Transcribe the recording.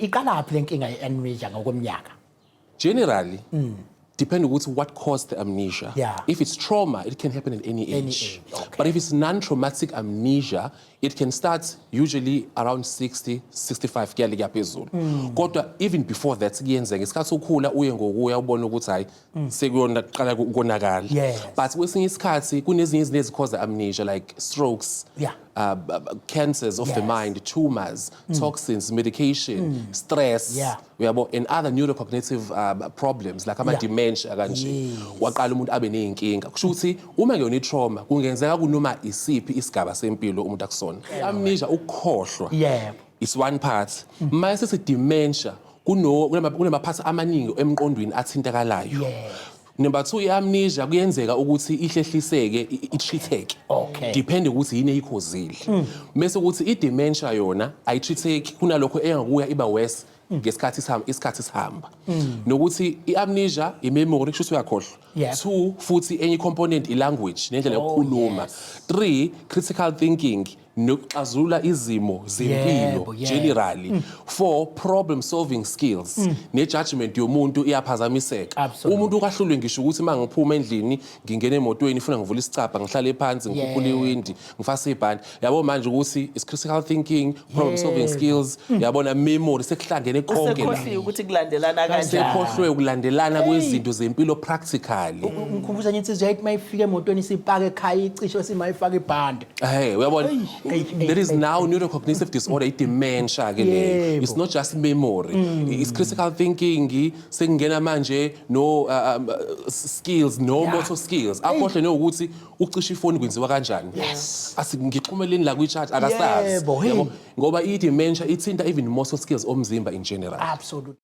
Iqalaphi lenkinga ye-amnesia ngokweminyaka? Generally, depend ukuthi what caused the amnesia. If it's trauma, it can happen at any age. Any age, okay. But if it's non-traumatic amnesia, it can start usually around 60, 65 kuya kuya phezulu. Kodwa even before that kuyenzeka, isikhathi ukhula uye ngokuya ubone ukuthi hayi, sekuyona kuqala ukonakala. But kwesinye isikhathi kunezinye izinto ezi-cause amnesia, like strokes, cancers of the mind, tumors, toxins, medication, stress, uyabo, and other neurocognitive problems like ama dementia kanje. Waqala umuntu abe neyinkinga. Kusho ukuthi uma kuyona i-trauma, kungenzeka kunoma isiphi isigaba sempilo umuntu akusona. Amnesia, ukukhohlwa, is one part. Mase sithi dementia, kunama parts amaningi emqondweni athintakalayo. Number 2, i-amnesia kuyenzeka ukuthi ihlehliseke, i-treateke. Depend ukuthi yini eyi-causile. Mase ukuthi i-dementia yona ayitreateki, kunalokho engakuya iba worse ngesikhathi sihamba, isikhathi sihamba. Nokuthi i-amnesia i-memory, kusho ukuthi uyakhohlwa. Two, futhi enye component i-language nendlela yokukhuluma. Three, critical thinking nokuxazulula izimo zempilo Yebo, yebo. generally. Four, problem solving skills ne-judgment yomuntu iyaphazamiseka. Umuntu kahlulwe ngisho ukuthi uma ngiphuma endlini ngingena emotweni, ifuna ngivule isicabha, ngihlale phansi, ngikhuphule iwindi, ngifase ibhandi, yabo. Manje ukuthi is critical thinking, problem solving skills, yabona, memory, sekuhlangene konke la. Usekhohliwe ukuthi kulandelana kanjani. Sekhohlwe ukulandelana kwezinto zempilo practically. Ngikhumbuza nje insizwa yayithi uma ifika emotweni isipake ekhaya, icishe simayifaka ibhande. Hey, uyabona, Hey, hey, there is hey, now neurocognitive disorder, i-dementia ke leyo. It's not just memory, it's critical thinking, sekungena manje no skills, no motor skills, akhohle nokuthi ucisha ifoni kwenziwa kanjani. Asi ngixhumeleni la kwi-charge, akasazi. Yebo, hey. Yabo, ngoba i-dementia ithinta even motor skills omzimba in general. Absolutely.